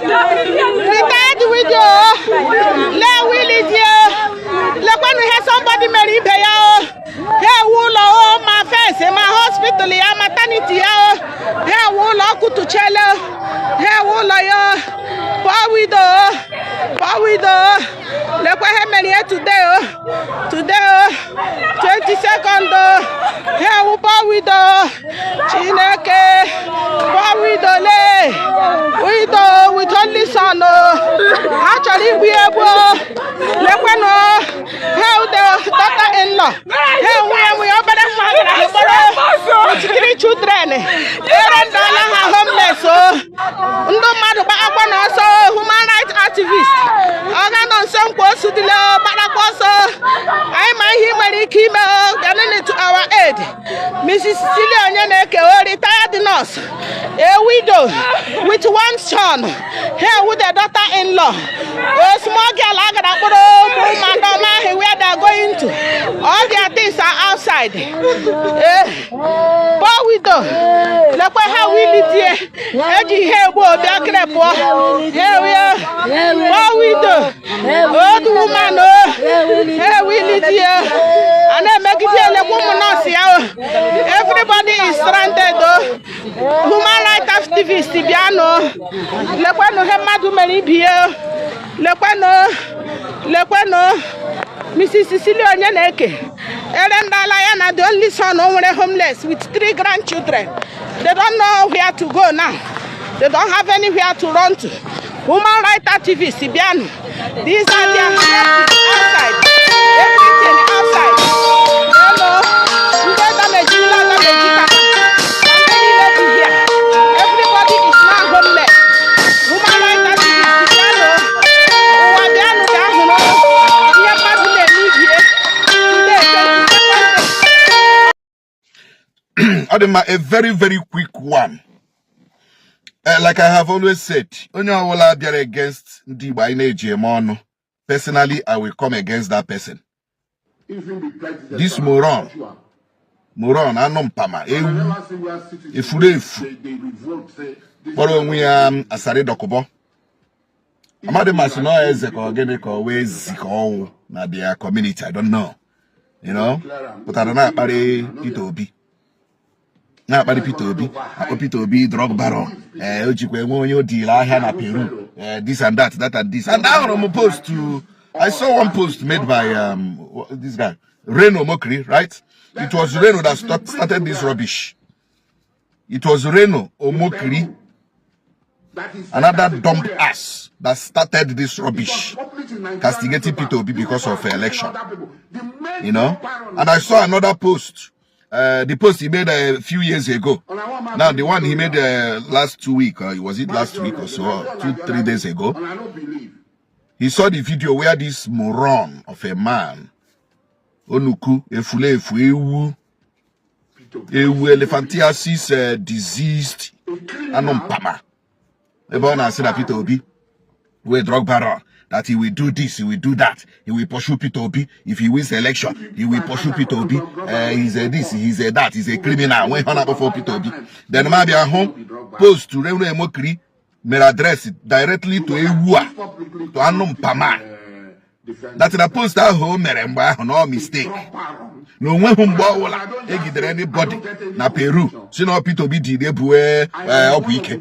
Retired widow. Lee wili di o. Lekwanụ ihe somebody mere ibe ya o. Ha ewu ụlọ o, ma fence, ma hospital ya, maternity ya o. Ha ewu ụlọ ọkụtuchele o. Ha ewu ụlọ ya o. Poor widow o. Poor widow o. Lekwa ihe mere ya today o. Today o. 22nd o. Ha ewu poor widow o. Chineke. Poor widow le. Widow with only son o. Ha chọrọ igbu ya egbu o. Lekwanụ o. Ha ewu the daughter in law. Ha enwe ya nwunye obere nwa gara mkpọrọ with three children. Ere ndala ha homeless o. Ndị mmadụ gbakwa n'ọsọ, human rights activist. Ọ ga nọ nso nkwa osu dịle o, gbarakwa ọsọ. Anyị ma ihe ị nwere ike ime o. Bịanụ to our aid. Mrs. Cecilia Onyeneke o, retired nurse, a widow with one son. Here with the daughter-in-law. A small girl agara kpọrọ ụmụ madam ahụ where they are going to. All their things are outside. Eh, poor widow. Lekwa ha wili die. Eji ihe egbu obi akịrị pụọ. Here we are. Poor widow. Old woman o. Here wili die. A na-emegide elekwa ụmụ nọọsụ ya o. Everybody is stranded o. Human rights activist, bịanụ. Lekwanụ ihe mmadụ mere ibi ya o. Lekwanụ, lekwanụ Mrs. Cecilia Onyeneke erendala ya na the only son o nwere homeless with three grandchildren. They don't know where to go now. They don't have anywhere to run to. Human rights activists, bịanụ. These are their outside, everything outside. Hello, ndị damage ụlọ damage kaka ndị niile dị here. Everybody is now homeless. Human rights activists, bịanụ. Ụwa, bịanụ ka ahụrụ ihe mmadụ na-eme ibie. Today, 22nd. Ọ dị mma, a very very quick one. Like I have always said, onye ọbụla bịara against ndị Igbo anyị na-eji eme ọnụ, personally, I will come against that person. This moron, moron, anụ mpama, ewu, efuru efu, kpọrọ onwe ya Asari Dokubo. Amadị masị na ọ eze ka ọ gịnị ka ọ wee zi ka ọwụ na their community, I don't know. Pụtara na-akparị Peter Obi, na-akparị Peter Obi, akpọ Peter Obi drug baron. Ee, o jikwa enwe onye o diri ahịa na Peru. Ee, this and that, that and this. And ahụrụ m post to I saw one post made by this guy Reno Omokri, right? It was Reno that started this rubbish. It was Reno Omokri, another dumb ass, that started this rubbish, castigating Peter Obi because of election. And I saw another post, the post he made a few years ago. Now, the one he made last 2 week, was it last week or so, 2, 3 days ago? He saw the video where this moron of a man, Onuku, Efulefu, Ewu, Ewu, elephantiasis, diseased, Anompama, ebe ọ na-asị na Peter Obi wee drug baron, that he will do this, he will do that, he will pursue Peter Obi if he wins election, he will pursue Peter Obi, he's a this, he's a that, he's a criminal, nwee ihe ọ na-akpọfọ Peter Obi. Then ma bịa hụ post Reno Omokri mere address directly to ewu a, to anụ mpama, that na post ahụ o mere mgbe ahụ na ọ mistake, na onweghị mgbe ọbụla egidere anybody na Peru si na Peter Obi dị ebue ọgwụ ike.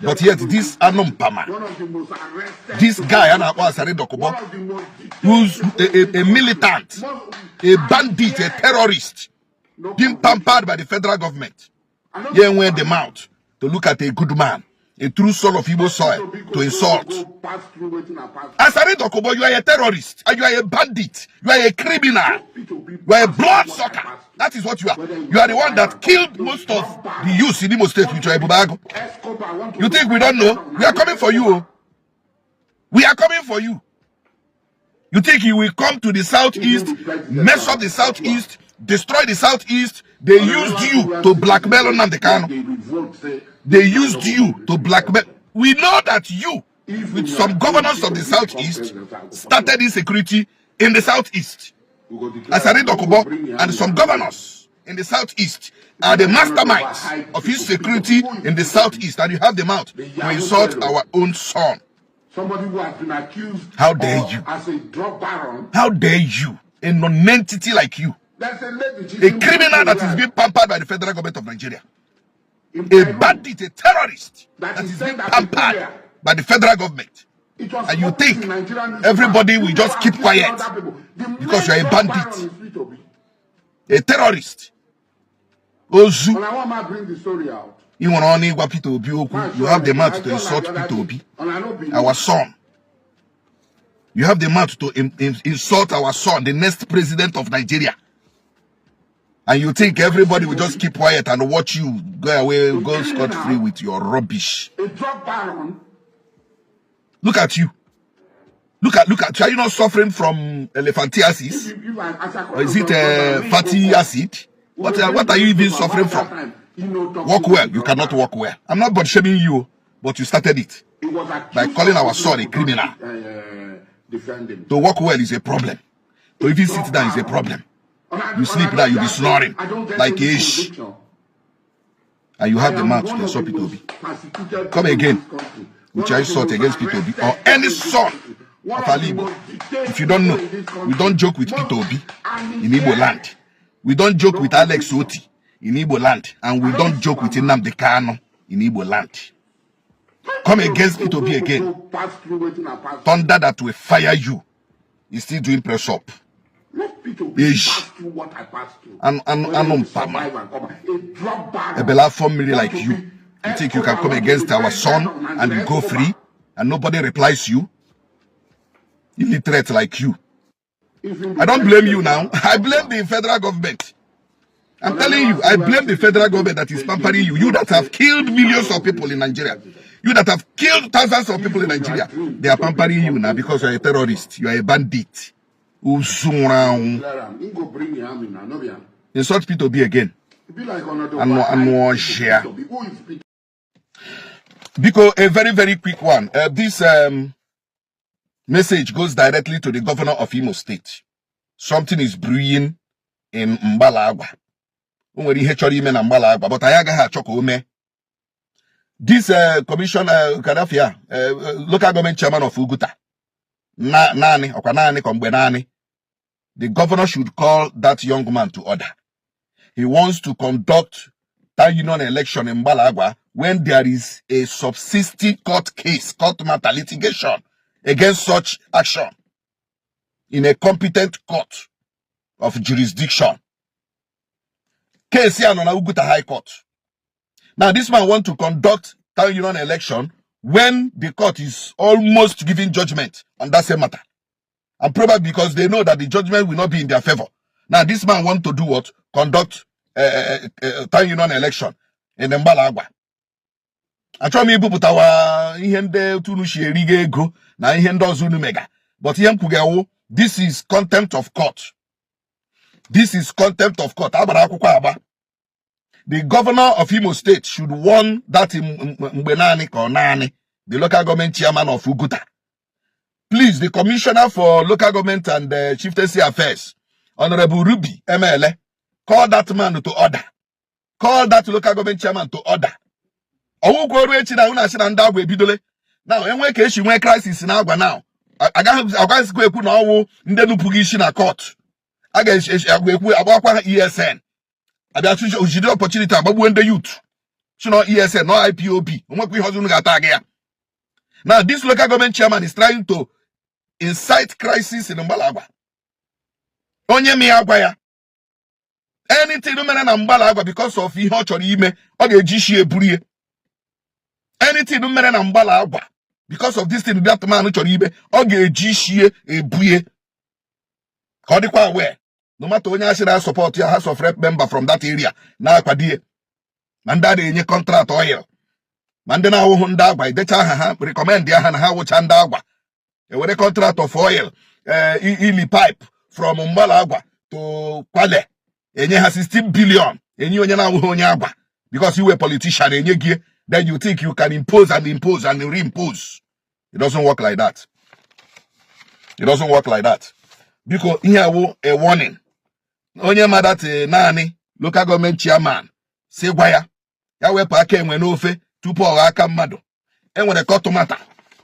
But yet this anụ mpama, this guy a na-akpọ Asari Dokubo, who's a militant, a bandit, a terrorist being pampered by the federal government, ya enwe the mouth to look at a good man, a true son of Igbo soil, to insult. Asari Dokubo, you are a terrorist, and you are a bandit, you are a criminal, you are a bloodsucker. That is what you are. You are the one that killed most of the youths in Imo State with your Ebubeagu. You think we don't know? We are coming for you, oh. We are coming for you. You think you will come to the southeast, mess up the southeast, destroy the southeast? They used you to blackmail Nnamdi Kanu. They used you to blackmail. We know that you, with some governors of the southeast, started insecurity in the southeast. Asari Dokubo and some governors in the southeast are the masterminds of insecurity in the southeast, and you have the mouth to insult our own son. Somebody who has been accused How dare of- you? as a drug baron. How dare you, a non-entity like you, There's a lady, she's a in criminal that is Nigeria, being pampered by the federal government of Nigeria, in a Peru. bandit, a terrorist That that is is being sent as a pampered courier. by the federal government. It was And you published think in Nigerian newspaper. everybody will People just are keep accusing quiet other people. The because main you're a drug bandit. baron is Peter Obi. A terrorist. Ozu, And I want to bring the story out. ị nwere ọnụ ịgwa Peter Obi okwu. You have the mouth to insult Peter Obi, And I don't believe. Our son. You have the mouth to insult our son, the next president of Nigeria. And you think everybody will just keep quiet and watch you go away, go scot free with your rubbish. A drug baron. Look at you. Look at. Are you not suffering from elephantiasis? If I, as a Or is it fatty acid? What are you even suffering from? Walk well. You cannot walk well. I'm not body shaming you, but you started it. By calling our son a criminal. Defend him. To walk well is a problem. To even sit down is a problem. You sleep now, you'll be snoring like a ish. And you have the mouth to insult Peter Obi. Come again with your insult against Peter Obi or any son of Ali Igbo. If you don't know, we don't joke with Peter Obi in Igbo land. We don't joke with Alex Otti in Igbo land. And we don't joke with Nnamdi Kanu in Igbo land. Come against Peter Obi again. Thunder that will fire you is still doing press up. Let Peter Obi Ish. pass through what I passed through. And Whether he mpama. survive and come out. A drug baron. Ebela afọ mmiri like Want to you. be You think you can come against our son and you go free and nobody replies you? Illiterate like you. I don't blame you now. I blame the federal government. I'm telling you, I blame the federal government that is pampering you. You that have killed millions of people in Nigeria. You that have killed thousands of people in Nigeria. They are pampering you now because you are a terrorist. You are a bandit. Ozu nwụrụ anwụ. Clear am. He go bring the army now, no be am. Insult Peter Obi again. E be like Onodo. Anụ ọhịa. Who is Peter? Because a very, very quick one. This message goes directly to the governor of Imo State. Something is brewing in Mbalagwa. O nwere ihe chọrọ ime na Mbalagwa, but anyị agaghị achọ ka o mee. This commission, Gaddafi, local government chairman of Oguta, na naanị, ọkwa naanị ka mgbe naanị, the governor should call that young man to order. He wants to conduct that union election in Mbalagwa when there is a subsisting court case, court matter litigation against such action in a competent court of jurisdiction. Case here on Oguta High Court. Now, this man want to conduct town union election when the court is almost giving judgment on that same matter. And probably because they know that the judgment will not be in their favor. Now, this man want to do what? Conduct town union election in Mbalagwa. Achọrọ m ibupụtawa ihe ndị otu unu si erigo ego na ihe ndị ọzọ unu mega. But ihe m kwuga, this is contempt of court. This is contempt of court. Agbara akwụkwọ agba. The governor of Imo State should warn that mgbe naanị ka ọ naanị the local government chairman of Oguta. Please, the commissioner for local government and chieftaincy affairs, Honorable Ruby Emele, call that man to order. Call that local government chairman to order. Ọnwụkwa oru echi na unu asị na ndị Agwa ebidole. Now, enwe ka esi nwee crisis na Agwa now. Agaghị agaghịzikwa ekwu na ọwụ ndị nupụghị isi na court. A ga-ekwu agbakwa ha ESN. Abịa jide opportunity agbagbuo ndị youth. Si na ESN, no IPOB. Onwekwa ihe ọzọ unu ga-ata aga ya. Now, this local government chairman is trying to incite crisis in Mbalagwa. Onye mi ya agwa ya. Anything mere na Mbalagwa because of ihe ọ chọrọ ime, ọ ga-eji isi eburu ya. Anything mere na Mbalagwa because of this thing that man chọrọ ime, ọ ga-eji isi ebuye. Ka ọ dịkwa aware. No matter onye asị na support ya, House of Rep member from that area na-akwado ya. Ma ndị a na-enye contract oil. Ma ndị na-awụhụ ndị Agwa edecha aha ha, recommend ya ha na ha wụcha ndị Agwa. Ewere contract of oil, ili pipe from Mgbalagwa to Kwale, enye ha 16 billion, enye onye na-awụghị onye Agwa because you were politician, enye gị. Then you think you can impose and impose and reimpose. It doesn't work like that. It doesn't work like that. Biko, ihe awụ a warning. Onye ma that naanị Local Government Chairman, si gwa ya ya wepụ aka enwe n'ofe tupu ọ ghọọ aka mmadụ. Enwere court matter,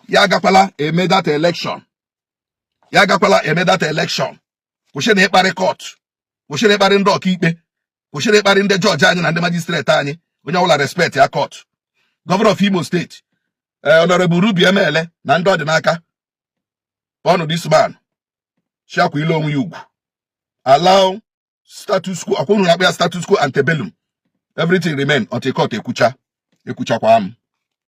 ya agakwala eme that election, ya agakwala eme that election. Kwụsị na ịkparị court, kwụsị na ịkparị ndị ọkaikpe, kwụsị na ịkparị ndị jọji anyị na ndị magistrate anyị. Onye ọbụla respect ya court. Governor of Imo State, Honorable Ruby Emele na ndị ọdịnaka ọnụ, this man chiakwa ile onwe ya ugwu. Allow status quo. Akwụnụ na-akpọ ya status quo antebellum. Everything remain until court ekwucha. Ekwuchakwa m.